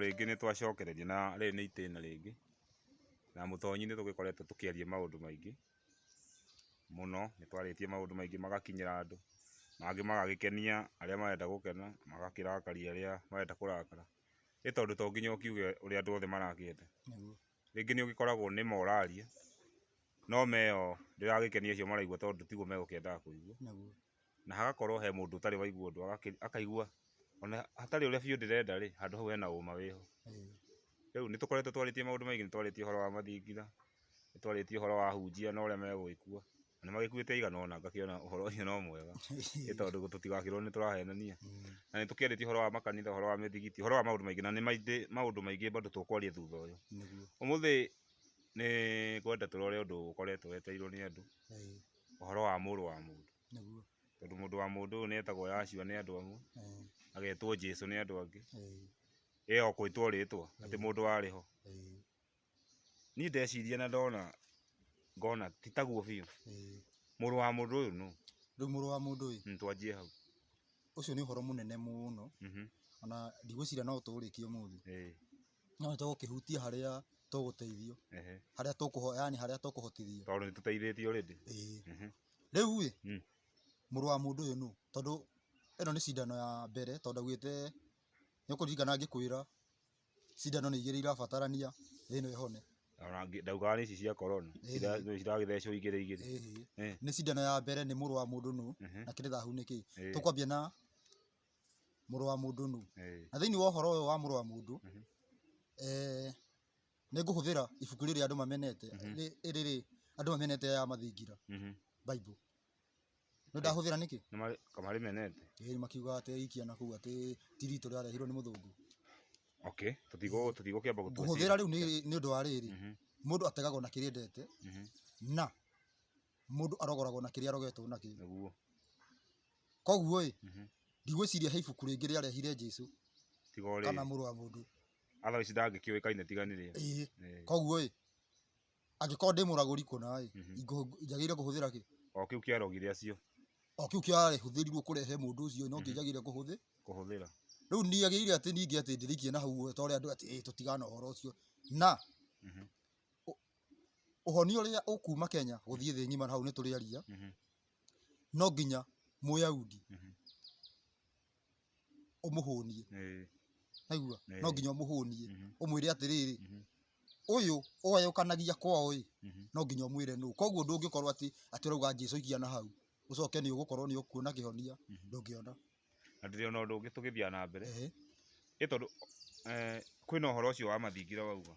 rĩngĩ nĩ twacokereria na rĩrĩ nĩ itĩna rĩngĩ, na mũtonyi nĩ tũgĩkoretwo tũkĩaria maũndũ maingĩ mũno, nĩ twarĩtie maũndũ maingĩ magakinyĩra andũ, mangĩ magagĩkenia arĩa marenda gũkena, magakĩrakaria arĩa marenda kũrakara, ĩ tondũ to nginya ũkiuge ũrĩa andũ othe marakĩenda, rĩngĩ nĩ ũgĩkoragwo nĩma ũraria, no ma ĩyo ndĩragĩkenia acio maraigua tondũ tiguo megũkĩendaga kũigua. Na hagakorwo he mũndũ ũtarĩ waigua ũndũ akaigua ona hatarĩ ũrĩa biũ ndĩrenda rĩ, handũ hau hena ũma wĩho. Rĩu nĩ tũkoretwo twarĩtie maũndũ maingĩ, nĩ twarĩtie ũhoro wa mathingira, nĩ twarĩtie ũhoro wa ahunjia na ũrĩa megũgĩkua, na nĩ magĩkuĩte aigana ũna ngakĩona ũhoro ũcio no mwega, ĩ tondũ tũtigakĩrwo nĩ tũrahenania. Na nĩ tũkĩarĩtie ũhoro wa makanitha, ũhoro wa mĩthigiti, ũhoro wa maũndũ maingĩ na nĩ maingĩ maũndũ maingĩ bado tũkwaria thutha ũyũ. Ũmũthĩ nĩ ngwenda tũrore ũndũ ũkoretwo wetereirwo nĩ andũ, ũhoro wa mũrũ wa mũndũ. Nĩguo. Tondũ mũndũ wa mũndũ ũyũ nĩ etagwo Yahshua nĩ andũ amwe, agetwo Jesu nĩ andũ angĩ, ĩ o kwĩtwo rĩtwa atĩ mũndũ warĩ ho. Niĩ ndeciria na ndona ngona ti taguo biũ. Mũrũ wa mũndũ ũyũ nũ? Rĩu mũrũ wa mũndũ ĩ, Twanjie hau. Ũcio nĩ ũhoro mũnene mũno, ona ndigwĩciria no tũũrĩkie ũmũthĩ. No nĩ tũgũkĩhutia harĩa tũgũteithio, harĩa tũkũho yani harĩa tũkũhotithio. Tondũ nĩ tũteithĩtio already. Ĩĩ. Rĩu ĩ, mũrũ wa mũndũ ũyũ nũ? Tondũ ĩno nĩ cindano ya mbere tondũ ndaugĩte nĩ ũkũririkana ngĩkwĩra cindano nĩ igĩrĩ irabatarania ĩno ĩhone. Ona ndaugaga nĩ ici cia corona, ciragĩthecwo igĩrĩ igĩrĩ. Nĩ cindano ya mbere nĩ mũrũ wa mũndũ nũ, na kĩrĩ thahu nĩ kĩ. Tũkwambia na mũrũ wa mũndũ nũ. Na thĩinĩ wa ũhoro ũyũ wa mũrũ wa mũndũ, nĩ ngũhũthĩra ibuku rĩrĩ andũ mamenete, rĩrĩ andũ mamenete ya mathingira, Bible. Nĩ ndahũthĩra nĩkĩ? Kamarĩmenete. Ĩĩ makiugaga atĩ ikia na kũu atĩ ti ritũ rĩarehirwo nĩ mũthũngũ. Okay, tũtigũkĩamba gũtua Ngũhũthĩra rĩu nĩ ũndũ wa rĩrĩ, mũndũ ategagwo na kĩrĩa endete, na mũndũ arogoragwo na kĩrĩa arogetwo nakĩo. Nĩguo. Koguo ĩ, ndigwĩciria he ibuku rĩngĩ rĩarehire Jesu Tiga o kana rĩrĩ. mũrũ wa mũndũ. Otherwise ndangĩkĩũĩkaine tiga nĩ rĩo. Ĩĩ. Koguo ĩ, angĩkorwo ndĩ mũragũri kũna ĩ, njagĩrĩire kũhũthĩra kĩ? O kĩu kĩarogire acio. O kĩu kĩarahũthĩrirwo kũrehe mũndũ ũcio no kĩo njagĩrĩire kũhũthĩra. Kũhũthĩra. Rĩu ndiagĩrĩire atĩ ningĩ atĩ ndĩrĩkie na hau ta ũrĩa andũ atĩ ĩ tũtigana ũhoro ũcio. Na ũhonia ũrĩa ũkuma Kenya gũthiĩ thĩ ng'ima na hau nĩ tũrĩaria, no nginya Mũyahudi ũmũhũnie. Waigua? No nginya ũmũhũnie, ũmwĩre atĩrĩrĩ, ũyũ ũgayũkanagia kwao ĩ, no nginya ũmwĩre nũ. Koguo ndũngĩkorwo atĩ atĩ ũrauga Jesu ikia na hau, ũcoke nĩ ũgũkorwo nĩ ũkuona kĩhonia, ndũngĩona. Na ndĩrĩ ona ũndũ ũngĩ tũgĩthiaga na mbere, ĩ tondũ kwĩna ũhoro ũcio wa mathingira wauga,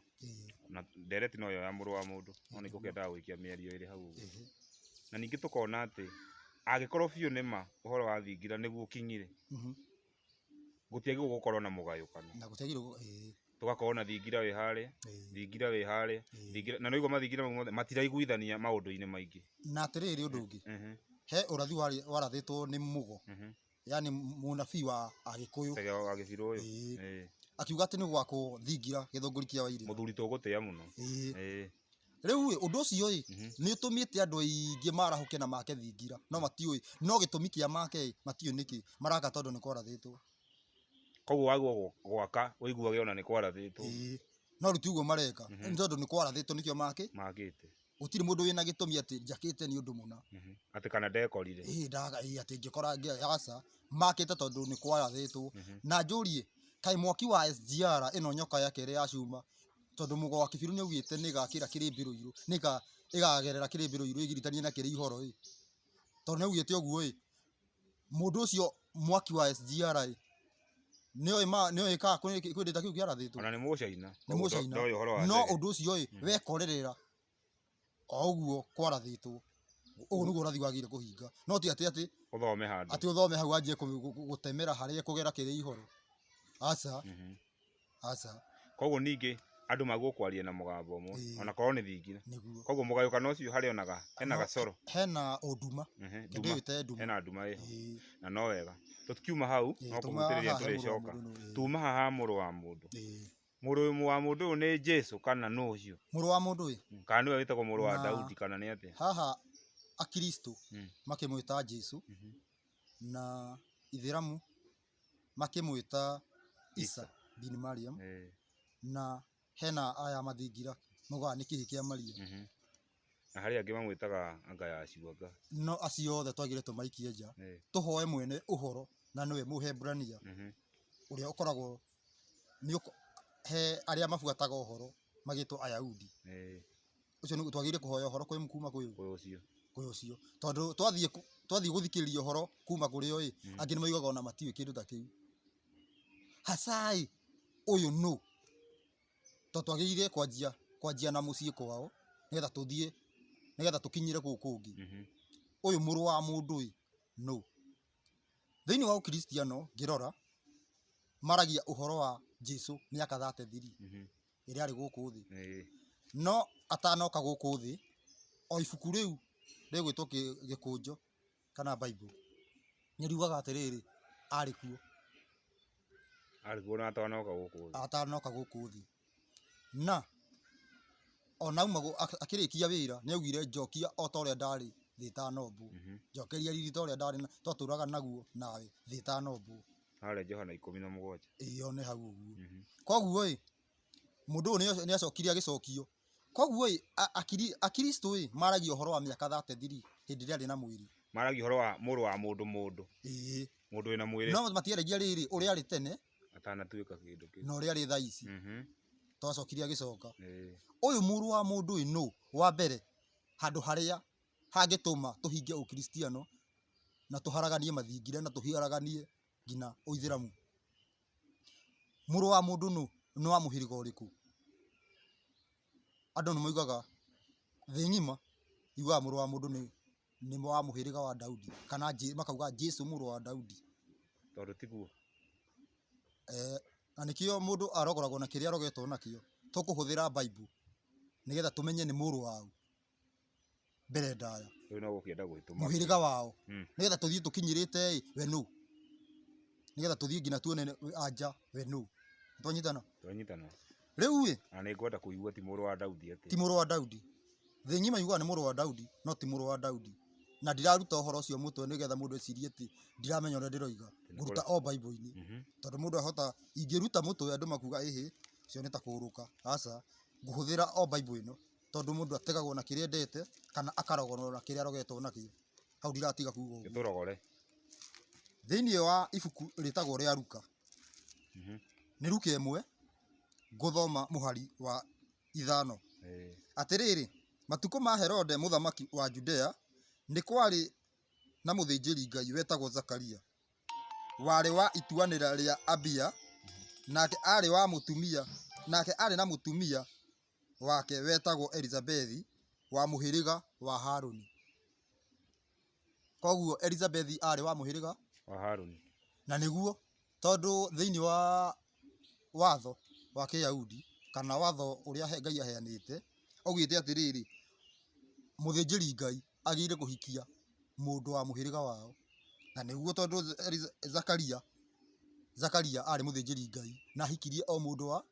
na ndereti no ĩyo ya mũrũ wa mũndũ, no nĩ ngũkĩendaga gũikia mĩario ĩrĩ hau ũguo. Na ningĩ tũkona atĩ, angĩkorwo biũ nĩ ma ũhoro wa thingira nĩguo ũkinyire, gũtiagĩrĩirwo gũkorwo na mũgayũkano. Na gũtiagĩrĩirwo ĩĩ. Tũgakorwo na thingira wĩ harĩa, thingira wĩ harĩa, thingira, na nĩũraigua mathingira mau mothe matiraiguithania maũndũ-inĩ maingĩ. Na atĩrĩrĩ ũndũ ũngĩ, he ũrathi warathĩtwo nĩ Mũgo, yani mũnabii wa Agĩkũyũ. Chege wa Gĩbirũ ũyũ. Ĩĩ. Akiuga atĩ nĩ gwakwo thingira gĩthũngũri kĩa Wairĩma. Mũthuri tũgũtĩa mũno. Ĩĩ. Rĩu ĩ, ũndũ ũcio ĩ, nĩ ũtũmĩte andũ aingĩ marahũke na make thingira, no matiũĩ, no gĩtũmi kĩa make ĩ, matiũĩ nĩkĩ, maraka tondũ nĩ kwarathĩtwo. Koguo wagwo gwaka ũiguage ona nĩ kwarathĩtwo. Ĩĩ, no rĩu ti ũguo mareka, nĩ tondũ nĩ kwarathĩtwo nĩkĩo makĩ. Makĩte. Gũtirĩ mũndũ wĩna gĩtũmi atĩ njakĩte nĩ ũndũ mũna. Atĩ kana ndekorire. Ĩĩ ndaga, ĩĩ atĩ ngĩkora aca, makĩte tondũ nĩ kwarathĩtwo. Na njũrie, kaĩ mwaki wa SGR ĩno nyoka ya kerĩ ya cuma, tondũ Mũgo wa Kĩbiru nĩ augĩte nĩ ĩgakĩra kĩrĩmbĩ rũirũ, nĩ ĩkagerera kĩrĩmbĩ rũirũ ĩgiritanie na kĩrĩ ihoro ĩ, tondũ nĩ augĩte ũguo ĩ, mũndũ ũcio mwaki wa SGR ĩ, nĩ oĩ kana kwĩ kĩndũ ta kĩu kĩarathĩtwo? Ona nĩ Mũcaina. Nĩ Mũcaina. Ndoĩ ũhoro wa No ndege. ũndũ ũcio ĩ, wekorerera o ũguo kwarathĩtwo, ũguo nĩguo ũrathi wagĩrĩire kũhinga. No ti atĩ atĩ Ũthome handũ. atĩ ũthome hau wanjie gũtemera harĩa ĩkũgera kĩrĩ ihoro. Aca. Aca. Koguo ningĩ andũ magwo kwaria na mũgambo ũmwe ona korwo nĩ thingira. Nĩguo. Koguo mũgayũkano ũcio harĩ onaga hena gacoro. Hena ũnduma. Ehe, Kĩndũ nduma. ĩte nduma. Hena nduma ĩho. Ĩĩ. Na no wega. Tũkiuma hau Ĩĩ, no tuma kũhutĩrĩria haha he mũrũ wa tũrĩcoka. mũndũ nũ, ĩĩ. Tuma haha mũrũ wa mũndũ. Ĩĩ. Mũrũ wa mũndũ ũyũ nĩ Jesu kana nũ ũcio? Mũrũ wa mũndũ ĩ. Kana nĩwe wĩtagwo mũrũ wa Na Daudi kana nĩ atĩa? Haha Akristo makĩmwĩta Jesu na Ithĩramu makĩmwĩta Isa Isa. Bin Mariam na hena aya mathingira maugaga nĩ kĩhĩ kĩa Maria. Na harĩ angĩ mamwĩtaga anga ya cuanga. No acio othe twagĩrĩire tũmaikie nja, tũhoe mwene ũhoro na nĩwe Mũhebrania ũrĩa ũkoragwo nĩ he arĩa mabuataga ũhoro magĩtwo Ayahudi. Ũcio nĩguo twagĩrĩire kũhoya ũhoro kwĩ kuma kwĩ ũ? Kwĩ ũcio. Kwĩ ũcio. Tondũ twathiĩ gũthikĩrĩria ũhoro kuma kũrĩ o ĩ, angĩ nĩ moigaga ona matiũĩ kĩndũ ta kĩu. Hasa ĩ, ũyũ nũ? Tondũ twagĩrĩire kwanjia na mũciĩ kwao nĩgetha tũthiĩ, nĩgetha tũkinyĩre kũu kũngĩ. Ũyũ mũrũ wa mũndũ ĩ, nũ? Thĩinĩ wa ũkristiano ngĩrora, maragia ũhoro wa Jesu mĩaka 33 ĩrĩa arĩ gũkũ thĩ. No atanoka gũkũ thĩ, o ibuku rĩu rĩgwĩtwo gĩkũnjo kana Bible, nĩ riugaga atĩrĩrĩ, arĩ kuo. Arĩ kuo na atanoka gũkũ thĩ. Atanoka gũkũ thĩ. Na ona auma akĩrĩkia wĩra nĩ augire njokia o ta ũrĩa ndarĩ thĩ ĩtanombwo. Njokeria riri ta ũrĩa ndarĩ twatũraga naguo nawe thĩ ĩtanombwo. Harĩa Johana 17. Ĩyo nĩ hau ũguo. Koguo ĩ, mũndũ ũyũ nĩ acokire agĩcokio. Koguo ĩ, akristo ĩ, maragia ũhoro wa mĩaka 33 hĩndĩ ĩrĩa arĩ na mwĩrĩ. Maragia ũhoro wa mũrũ wa mũndũ mũndũ. Ĩĩ. Mũndũ wĩna mwĩrĩ. No matiaragia rĩrĩ ũrĩa arĩ tene atanatuĩka kĩndũ kĩu. Na ũrĩa arĩ thaa ici. Twacokire agĩcoka. Ũyũ mũrũ wa mũndũ ĩ nũ? Wa mbere handũ harĩa hangĩtũma tũhinge ũkristiano na tũharaganie mathingira na tũharaganie nginya ũithĩramu. Mũrũ wa mũndũ nũ? Nĩ wa mũhĩrĩga ũrĩkũ? Andũ nĩ moigaga thĩ ng'ima yugaga mũrũ wa mũndũ nĩ wa mũhĩrĩga wa Daudi, kana makauga Jesu mũrũ wa Daudi. Tondũ tiguo. Na nĩkĩo mũndũ arogoragwo na kĩrĩa arogetwo nakĩo. Tũkũhũthĩra Bible nĩgetha tũmenye nĩ mũrũ waũ mbere ndaya. Rĩu no gũkĩenda gwĩtũma. Mũhĩrĩga wao. Nĩgetha tũthiĩ tũkinyĩrĩte ĩ, we nũ? Nĩgetha tũthiĩ nginya tuone anja we nũ. Twanyitana? Twanyitana. Rĩu ĩ, Na nĩ ngwenda kũigua ti mũrũ wa Daudi atĩ. Ti mũrũ wa Daudi. Thĩ ng'ima yugaga nĩ mũrũ wa Daudi, no ti mũrũ wa Daudi. Na ndiraruta ũhoro ũcio mũtwe nĩgetha mũndũ ecirie atĩ ndiramenya ũrĩa ndĩroiga. Ngũruta o Bible-inĩ. Tondũ mũndũ ahota, ingĩruta mũtwe andũ makuga ĩhĩ, ũcio nĩ ta kũũrũka. Aca, ngũhũthĩra o Bible ĩno. Tondũ mũndũ ategagwo na kĩrĩa endete, kana akarogorwo na kĩrĩa arogetwo nakĩo. Hau ndiratiga kuga ũguo. Gĩtũrogore. Thĩinĩ wa ibuku rĩtagwo rĩa Luka, nĩ Luka 1, ngũthoma mũhari wa 5. Atĩrĩrĩ, matukũ ma Herode mũthamaki wa Judea, nĩ kwarĩ na mũthĩnjĩri Ngai wetagwo Zakaria, warĩ wa ituanĩra rĩa Abia, nake arĩ wa mũtumia, nake arĩ na mũtumia wake wetagwo Elizabethi wa mũhĩrĩga wa Harũni. Koguo Elizabethi arĩ wa mũhĩrĩga wa Harũni. Na nĩguo tondũ thĩinĩ wa watho wa Kĩyahudi kana watho ũrĩa Ngai aheanĩte, augĩte atĩrĩrĩ, mũthĩnjĩri Ngai agĩrĩire kũhikia mũndũ wa mũhĩrĩga wao. Na nĩguo tondũ Zakaria arĩ mũthĩnjĩri Ngai na ahikirie o mũndũ wa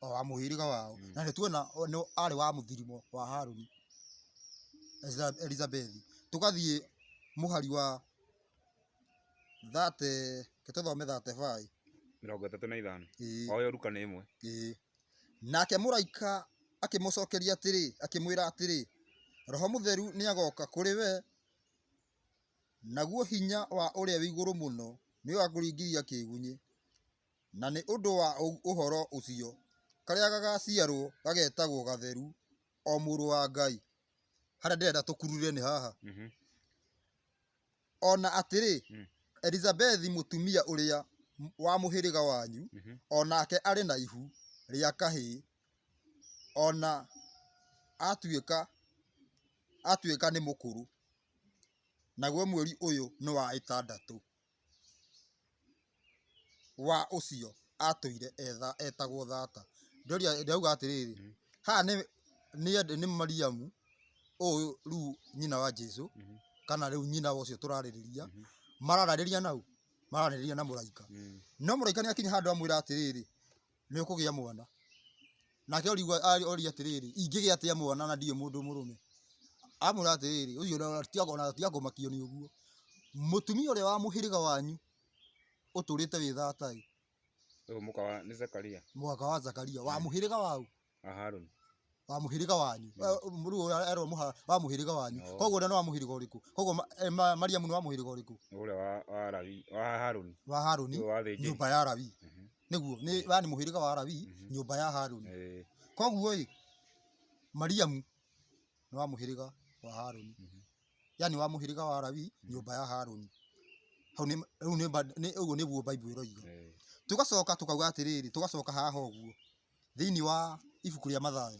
o wa mũhĩrĩga wao. Na nĩ tuona arĩ wa mũthirimo wa Harũni, Elizabethi. Tũgathiĩ mũhari wa thate, reke tũthome 35. 35. O ĩyo Luka nĩ 1. Ĩĩ. Nake mũraika akĩmũcokeria atĩrĩ, akĩmwĩra atĩrĩ, Roho Mũtheru nĩagoka kũrĩ we, naguo hinya wa ũrĩa wĩ igũrũ mũno nĩũgakũringithia kĩgunyĩ. Na nĩ ũndũ wa ũhoro ũcio, karĩa gagaciarwo gagetagwo gatheru, o mũrũ wa Ngai. Harĩa ndĩrenda tũkurure nĩ haha. Ona atĩrĩ, Elizabethi mũtumia ũrĩa wa mũhĩrĩga wanyu, onake arĩ na ihu rĩa kahĩĩ, ona atuĩka nĩ mũkũrũ, naguo mweri ũyũ nĩ wa 6 wa ũcio atũire etagwo thata. Ndĩrauga atĩrĩrĩ, haha nĩ Mariamu ũyũ rĩu nyina wa Jesu, kana rĩu nyina wa ũcio tũrarĩrĩria, mararĩrĩria nau, mararĩrĩria na mũraika. No mũraika nĩ akinya handũ amwĩra atĩrĩrĩ, nĩ ũkũgĩa mwana. Nake oria atĩrĩrĩ, ingĩgĩa atĩa mwana na ndirĩ mũndũ mũrũme? Amwĩra atĩrĩrĩ, ũcio ona tiakũmakio nĩ ũguo. Mũtumia ũrĩa wa mũhĩrĩga wanyu ũtũrĩte wĩ thata ĩ, Ũyũ mũka wa nĩ Zakaria. Mũka wa Zakaria wa mũhĩrĩga wau. Wa Haruni. Wa mũhĩrĩga wanyu. Rĩu ũyũ erwo wa mũhĩrĩga wanyu. Koguo ũrĩa nĩ wa mũhĩrĩga ũrĩkũ? Koguo Mariamu nĩ wa mũhĩrĩga ũrĩkũ? Ũrĩa wa Lawi, wa Haruni. Wa Haruni, Ũyũ wa thĩnjĩri. Nyũmba ya Lawi. Nĩguo, nĩ yani mũhĩrĩga wa Lawi, nyũmba ya Haruni. Koguo ĩ, Mariamu nĩ wa mũhĩrĩga wa Haruni. Yani wa mũhĩrĩga wa Lawi, nyũmba ya Haruni. Hau nĩ rĩu nĩ nĩ ũguo nĩguo Bible ĩroiga. Tũgacoka tũkauga atĩrĩrĩ, tũgacoka haha ũguo thĩinĩ wa ibuku rĩa Mathayo.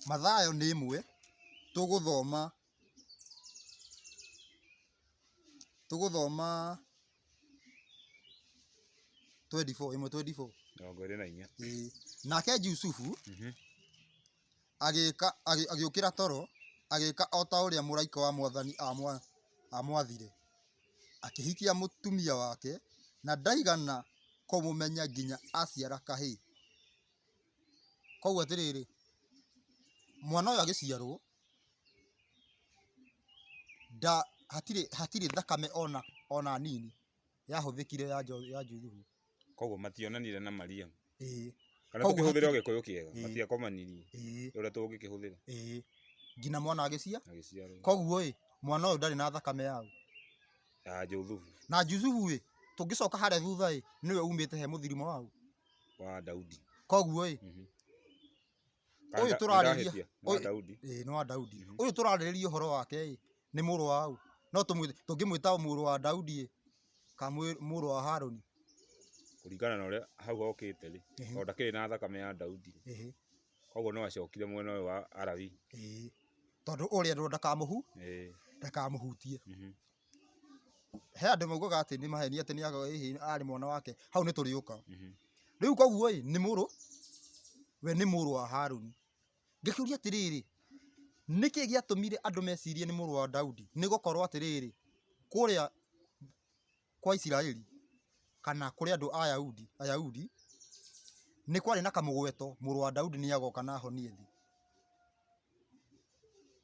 Mathayo nĩ ĩmwe tũgũthoma tũgũthoma 24 ĩmwe 24. 24. Ĩĩ. Nake Jusufu agĩka agĩũkĩra toro agĩka o ta ũrĩa mũraika wa Mwathani amwathire, akĩhikia mũtumia wake, na ndaigana kũmũmenya nginya aciara kahĩĩ. Koguo atĩrĩrĩ, mwana ũyũ agĩciarwo, nda hatirĩ hatirĩ thakame ona ona nini yahũthĩkire ya ya Jusufu. Koguo mationanire na Mariamu. Ĩĩ. Kana Koguo tũkĩhũthĩra hatirĩ Gĩkũyũ kĩega, Ĩĩ. matiakomanirie. Ĩĩ. Ũrĩa tũngĩkĩhũthĩra. Ĩĩ. Nginya mwana agĩcia. Agĩciarwo. Koguo ĩ, mwana ũyũ ndarĩ na thakame yaũ. Ya Juthubu. Na Jusufu ĩ, tũngĩcoka harĩa thutha ĩ, nĩwe umĩte he mũthirimo waũ. Wa Daudi. Koguo ĩ, ũyũ tũrarĩrĩria Nĩ wa Daudi. Ĩĩ nĩ wa Daudi. Ũyũ tũrarĩrĩria ũhoro wake ĩ, nĩ mũrũ wa ũ? No tũmwĩte, tũngĩmwĩta mũrũ wa Daudi ĩ, kana mũrũ wa Harũni? Kũringana na ũrĩa hau hokĩte rĩ, tondũ ndakĩrĩ na thakame ya Daudi rĩ, koguo no acokire mwena ũyũ wa Alawii. Ĩĩ, tondũ ũrĩa ndũ ndakamũhutie. He andũ maugaga atĩ nĩ maheni atĩ nĩ hihi arĩ mwana wake, hau nĩ tũrĩũka. Rĩu koguo ĩ, nĩ mũrũ, we nĩ mũrũ wa Harũni. Ngĩkĩũria atĩrĩrĩ, nĩkĩ gĩatũmire andũ mecirie nĩ mũrũ wa Daudi? Nĩ gũkorwo atĩrĩrĩ, kũrĩa kwa Isiraeli kana kũrĩ andũ a Ayahudi, Ayahudi nĩ kwarĩ na kamũgweto mũrũ wa Daudi nĩ agoka na ahonie thĩ.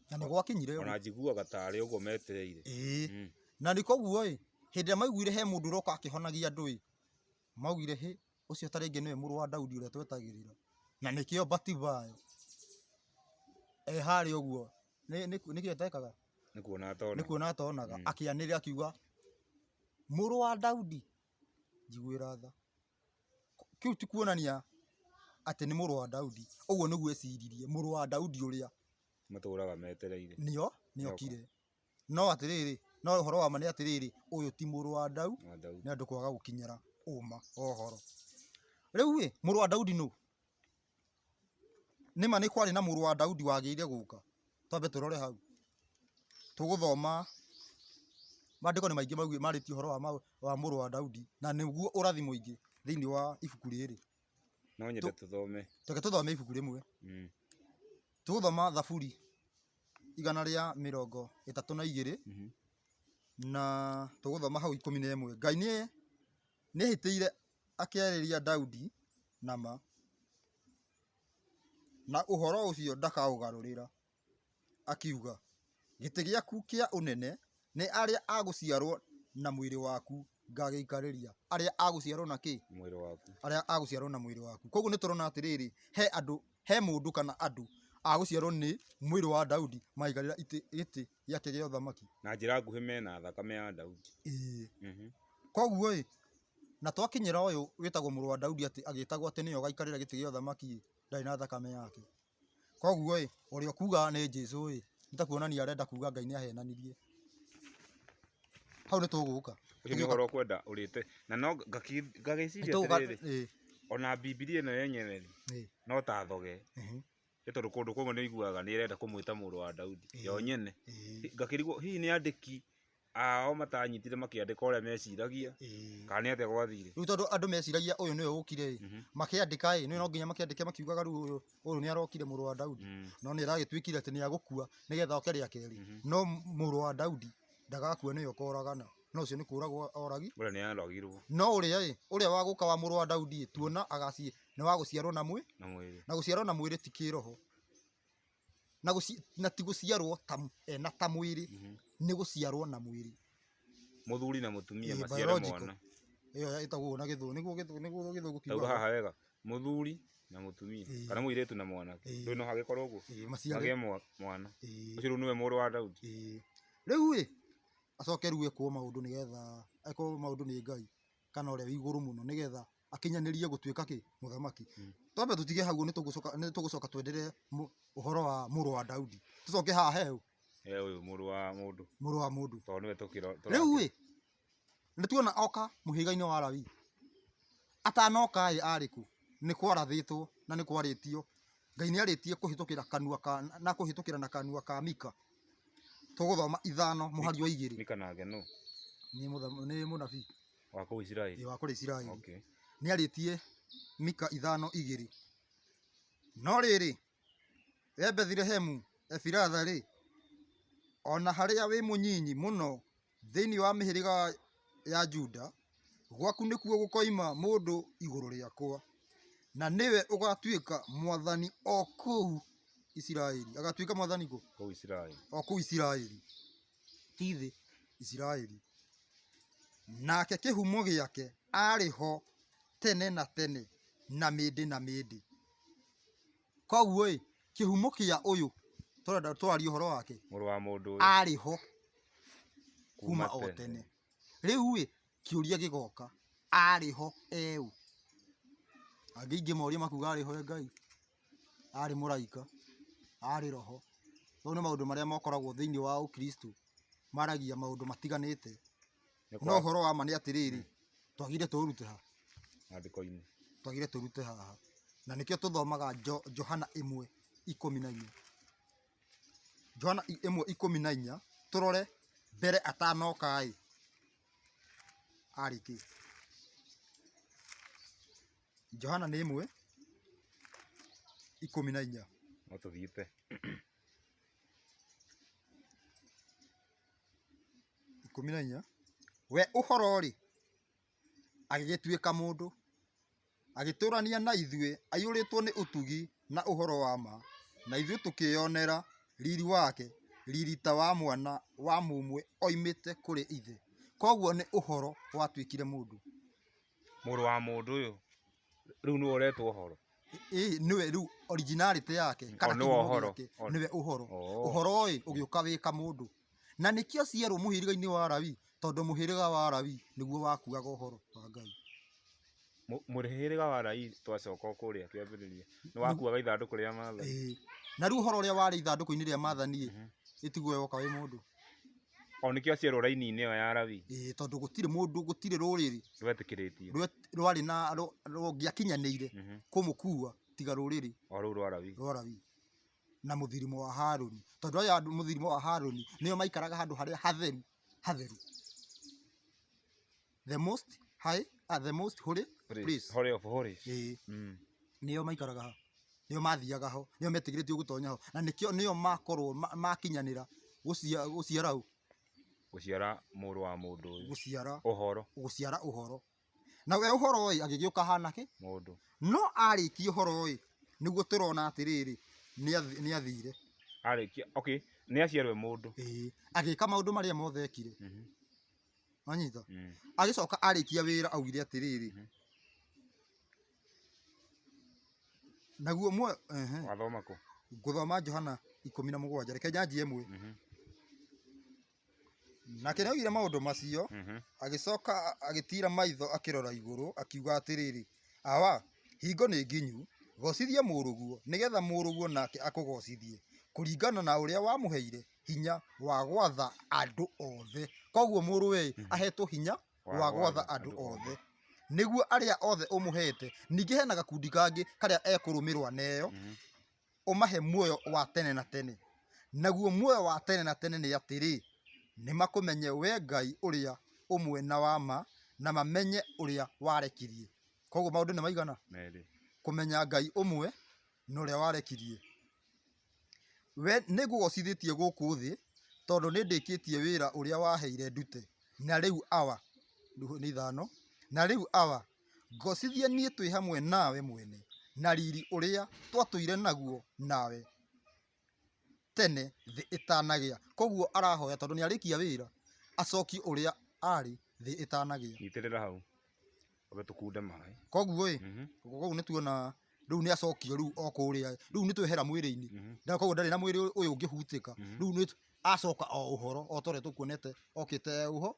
Na nĩ gwakinyire ũguo. Ona njiguaga tarĩ ũguo metereire. Ĩĩ. Na nĩ koguo ĩ, hĩndĩ ĩrĩa maiguire he mũndũ ũroka akĩhonagia andũ ĩ, maugire hĩ, ũcio ta rĩngĩ nĩwe mũrũ wa Daudi ũrĩa twetagĩrĩra. Na nĩkĩo Batibayo e harĩa ũguo, nĩkĩ etekaga? Nĩ kuona atonaga. Nĩ kuona atonaga, akĩanĩrĩra akiuga, mũrũ wa Daudi, njiguĩra tha. Kĩu ti kuonania atĩ nĩ mũrũ wa Daudi, ũguo nĩguo eciririe, mũrũ wa Daudi ũrĩa matũraga metereire nĩo nĩokire. No atĩrĩrĩ, no ũhoro wa ma nĩ atĩrĩrĩ, ũyũ ti mũrũ wa Daudi, nĩ andũ kwaga gũkinyĩra ũma wa ũhoro. Rĩu ĩ, mũrũ wa Daudi nũ? Nĩma nĩ kwarĩ na mũrũ wa Daudi wagĩrĩire gũka? Twambe tũrore hau. Tũgũthoma, maandĩko nĩ maingĩ marĩtie ũhoro wa mũrũ wa Daudi, na nĩguo ũrathi mũingĩ thĩinĩ wa ibuku rĩrĩ. No nyende tũthome. Reke tũthome ibuku rĩmwe. Tũgũthoma Thaburi 132, na tũgũthoma hau 11. Ngai nĩ ehĩtĩire akĩarĩria Daudi na ma, na ũhoro ũcio ndakaũgarũrĩra, akiuga, gĩtĩ gĩaku kĩa ũnene nĩ arĩa a gũciarwo na mwĩrĩ waku ngagĩikarĩria. Arĩa a gũciarwo na kĩ? Mwĩrĩ waku. Arĩa a gũciarwo na mwĩrĩ waku. Koguo nĩ tũrona atĩrĩrĩ, he andũ, he mũndũ kana andũ a gũciarwo nĩ mwĩrĩ wa Daudi magaikarĩra gĩtĩ gĩake gĩa ũthamaki. Na njĩra nguhĩ mena thakame ya Daudi. Ĩĩ. Koguo ĩ, na twakinyĩra ũyũ wĩtagwo mũrũ wa Daudi atĩ agĩtagwo atĩ nĩwe ũgaikarĩra gĩtĩ gĩa ũthamaki ĩ, ndarĩ na thakame yake. Koguo ĩ, ũrĩa ũkuga nĩ Jesũ ĩ, nĩ ta kuonania arenda kuga Ngai nĩ ahenanirie. Hau nĩ tũgũka. Ũcio nĩ ũhoro ũkwenda ũrĩte. Na no ngagĩciria atĩrĩrĩ, ona Bibilia ĩno yenyewe rĩ, no ta thoge. Nĩ tondũ kũndũ kũmwe nĩ ũiguaga nĩ ĩrenda kũmwĩta mũrũ wa Daudi, yo nyene. Ngakĩrigwo hihi nĩ andĩki ao matanyitire makĩandĩka ũrĩa meciragia, kana nĩ atĩa gwathire? Rĩu tondũ andũ meciragia ũyũ nĩwe ũkire ĩ, makĩandĩka ĩ, no nginya makĩandĩke makiugaga rĩu ũyũ nĩ arokire mũrũ wa Daudi. No nĩ ĩragĩtuĩkire atĩ nĩ agũkua nĩgetha oke rĩa kerĩ. No mũrũ wa Daudi ndagakua nĩwe ũkoragana. No ũcio nĩ kũragwo oragi. Ũrĩa nĩ aragirwo. No ũrĩa ĩ, ũrĩa wa gũka wa mũrũ wa Daudi ĩ, tuona agaciĩ nĩ wa gũciarwo na mwĩrĩ. Na mwĩrĩ. Na gũciarwo na mwĩrĩ ti kĩroho. Na na ti gũciarwo ta ena ta mwĩrĩ, nĩ gũciarwo na mwĩrĩ. Mũthuri na mũtumia Ĩĩ, maciare biological. mwana. Ĩyo ĩtagwo na gĩthũngũ, nĩguo gĩthũngũ, nĩguo gĩthũngũ Ndauga kiugaga. haha wega, mũthuri na mũtumia Ĩĩ. kana mũirĩtu na mwanake. Ĩĩ. Rĩu no hagĩkorwo ũguo Ĩĩ, maciare. magĩe mwana. Ĩĩ. Ũcio rĩu nĩwe mũrũ wa Daudi. Ĩĩ. Rĩu ĩ, acoke rĩu ekwo maũndũ nĩgetha, ekwo maũndũ nĩ Ngai kana ũrĩa wĩ igũrũ mũno nĩgetha akinyanĩrie gũtuĩka kĩ? Mũthamaki. Twambe tũtige hau nĩ tũgũcoka twenderee ũhoro wa mũrũ wa Daudi. Tũcoke haha heũ. He ũyũ mũrũ wa mũndũ. Mũrũ wa mũndũ. Tondũ nĩwe tũkĩro- Rĩu ĩ, nĩ tuona oka mũhĩrĩga-inĩ wa Lawi. Atanoka ĩ arĩ kũ? Nĩ kwarathĩtwo na nĩ kwarĩtio. Ngai nĩ arĩtie kũhĩtũkĩra kanua ka, na kũhĩtũkĩra na kanua ka Mika. Tũgũthoma 5 mũhari wa 2. Mika nake nũ? Nĩ nĩ mũnabii. Wa kũu Isiraeli. Ĩ, wa kũrĩa Isiraeli. Okay. Nĩ arĩtie Mika 5:2. No rĩrĩ, we Bethilehemu Efiratha rĩ, ona harĩa wĩ mũnyinyi mũno thĩinĩ wa mĩhĩrĩga ya Juda, gwaku nĩkuo gũkoima mũndũ igũrũ rĩakwa, na nĩwe ũgatuĩka mwathani o kũu Isiraeli. Agatuĩka mwathani kũ? Kũu Isiraeli. O kũu Isiraeli. Ti thĩ, Isiraeli. Nake kĩhumo gĩake arĩ ho tene na tene na mĩndĩ na mĩndĩ. Koguo ĩ, kĩhumo kĩa ũyũ tũrenda twarie ũhoro wake, Mũrũ wa mũndũ ũyũ arĩ ho kuma o tene. Rĩu ĩ, kĩũria gĩgoka, arĩ ho eũ? Angĩ ingĩmoria makuga arĩ ho e Ngai, arĩ mũraika, arĩ roho. Mau nĩ maũndũ marĩa makoragwo thĩinĩ wa Ũkristo, maragia maũndũ matiganĩte. Nĩ No kwa ũhoro wa ma nĩ atĩrĩrĩ, twagire tũũrute ha? Maandĩko-inĩ. Twagire tũrute haha. Na nĩkĩo tũthomaga Johana 1:14. Johana 1:14, tũrore mbere atanoka ĩ, arĩ kĩ? Johana nĩ 1:14. No tũthiĩte. 14. We ũhoro rĩ, agĩgĩtuĩka mũndũ, agĩtũũrania na ithuĩ, aiyũrĩtwo nĩ ũtugi na ũhoro wa ma, na ithuĩ tũkĩĩonera riri wake, riri ta wa mwana wa mũmwe oimĩte kũrĩ ithe. Koguo nĩ ũhoro watuĩkire mũndũ. Mũrũ wa mũndũ ũyũ rĩu nĩwe ũretwo ũhoro. Ĩĩ, nĩwe rĩu originality yake, kana O, nĩwe kĩhumo ũhoro. gĩake, O. nĩwe ũhoro. Oh. Ũhoro ĩ, ũgĩũka wĩka mũndũ. Na nĩkĩo aciarwo mũhĩrĩga-inĩ wa Lawi, tondũ mũhĩrĩga wa Lawi nĩguo wakuaga ũhoro wa Ngai. Mũhĩrĩga wa Lawi twacoka o kũrĩa kĩambĩrĩria, nĩ wakuaga ithandũkũ rĩa maathani. Ĩĩ. Na rĩu ũhoro ũrĩa warĩ ithandũkũ-inĩ rĩa maathani ĩ, ĩtiguo woka wĩ mũndũ. O nĩkĩo aciarwo raini-inĩ ĩyo ya Lawi. Ĩĩ, tondũ gũtirĩ mũndũ, gũtirĩ rũrĩrĩ rwetĩkĩrĩtio. Rwarĩ na rũngĩakinyanĩire kũmũkua tiga rũrĩrĩ O rũu rwa Lawi. Rwa Lawi. Na mũthirimo wa Harũni. Tondũ aya andũ mũthirimo wa Harũni nĩo maikaraga handũ harĩa hatheru, hatheru. The most high, the most holy Place. place. Holy of holies. Ĩĩ. Nĩo maikaraga ho. Nĩo mathiaga ho, nĩo metĩkĩrĩtio gũtonya ho. Na nĩkĩo nĩo makorwo makinyanĩra gũciara ũ? Gũciara mũrũ wa mũndũ ũyũ. Gũciara ũhoro. Gũciara ũhoro. Na we ũhoro ĩ, agĩgĩũka hana kĩ? Mũndũ. No arĩkia ũhoro ĩ, nĩguo tũrona atĩrĩrĩ, nĩ athire. Arĩkia, okay, nĩ aciarwe mũndũ. Ĩĩ, agĩka maũndũ marĩa mothe ekire. Wanyita? Agĩcoka arĩkia wĩra augire atĩrĩrĩ. Naguo muoyo, ehe. Wathoma kũ? Ngũthoma Johana 17, reke njanjie 1. Nake nĩaugire maũndũ macio, agĩcoka agĩtiira maitho akĩrora igũrũ, akiuga atĩrĩrĩ, Awa, hingo nĩ nginyu, gocithia mũrũguo, nĩgetha mũrũguo nake akũgocithie, kũringana na ũrĩa wamũheire hinya wa gwatha andũ othe. Koguo mũrũwe ahetwo hinya wa gwatha andũ othe, nĩguo arĩa othe ũmũhete. Ningĩ hena gakundi kangĩ karĩa ekũrũmĩrwo neyo, ũmahe muoyo wa tene na tene. Naguo muoyo wa tene na tene nĩ atĩrĩ, nĩ makũmenye we Ngai ũrĩa ũmwe na wa ma, na mamenye ũrĩa warekirie. Koguo maũndũ nĩ maigana? Merĩ. Kũmenya Ngai ũmwe na ũrĩa warekirie. We nĩ ngũgocithĩtie gũkũ thĩ, tondũ nĩ ndĩkĩtie wĩra ũrĩa waheire ndute. Na rĩu Awa, nĩ 5, na rĩu Awa, ngocithie niĩ twĩ hamwe nawe mwene, na riri ũrĩa twatũire naguo nawe tene thĩ ĩtanagĩa. Koguo arahoya tondũ nĩ arĩkia wĩra, acokie ũrĩa arĩ thĩ ĩtanagĩa. Nyitĩrĩra hau. Twambe tũkunde maĩ. Koguo ĩ, koguo nĩ tuona rĩu nĩ acokio rĩu o kũrĩa, rĩu nĩ twehera mwĩrĩ-inĩ. Na koguo ndarĩ na mwĩrĩ ũyũ ũngĩhutĩka. Rĩu nĩ acoka o ũhoro o ta ũrĩa tũkuonete okĩte e ũho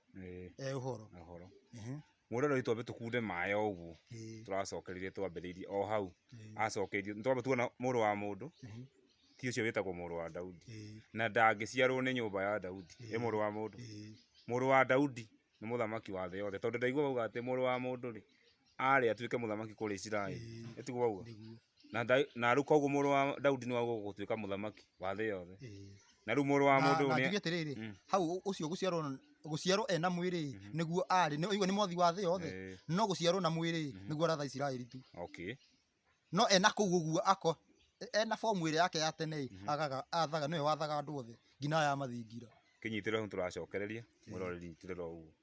e ũhoro. Ũhoro. Mwĩroreri twambe tũkunde maĩ o ũguo. Tũracokereria twambĩrĩirie o hau. Acokeirio nĩ twamba tuona mũrũ wa mũndũ ti ũcio wĩtagwo mũrũ wa Daudi. Na ndangĩciarwo nĩ nyũmba ya Daudi. Ĩ mũrũ wa mũndũ. Mũrũ wa Daudi nĩ mũthamaki wa thĩ yothe. Tondũ ndaigua wauga atĩ mũrũ wa mũndũ rĩ, arĩ atuĩke mũthamaki kũrĩ Isiraeli. Ĩ tiguo wauga? Na na rĩu koguo mũrũ wa Daudi nĩwe ũgũtuĩka mũthamaki wa thĩ yothe. Na rĩu mũrũ wa mũndũ Na njuge atĩrĩrĩ, hau ũcio gũciarwo gũciarwo ena mwĩrĩ nĩguo arĩ, nĩ nĩ mwathi wa thĩ yothe, no gũciarwo na mwĩrĩ nĩguo aratha Isiraeli tu. No ena kũu ũguo ako ena bomu ĩrĩa yake ya tene ĩ, agaga athaga nĩwe wathaga andũ othe nginya aya a mathingira. Kĩnyitĩrĩre hau tũracokereria, mwĩroreri nyitĩrĩra o ũguo.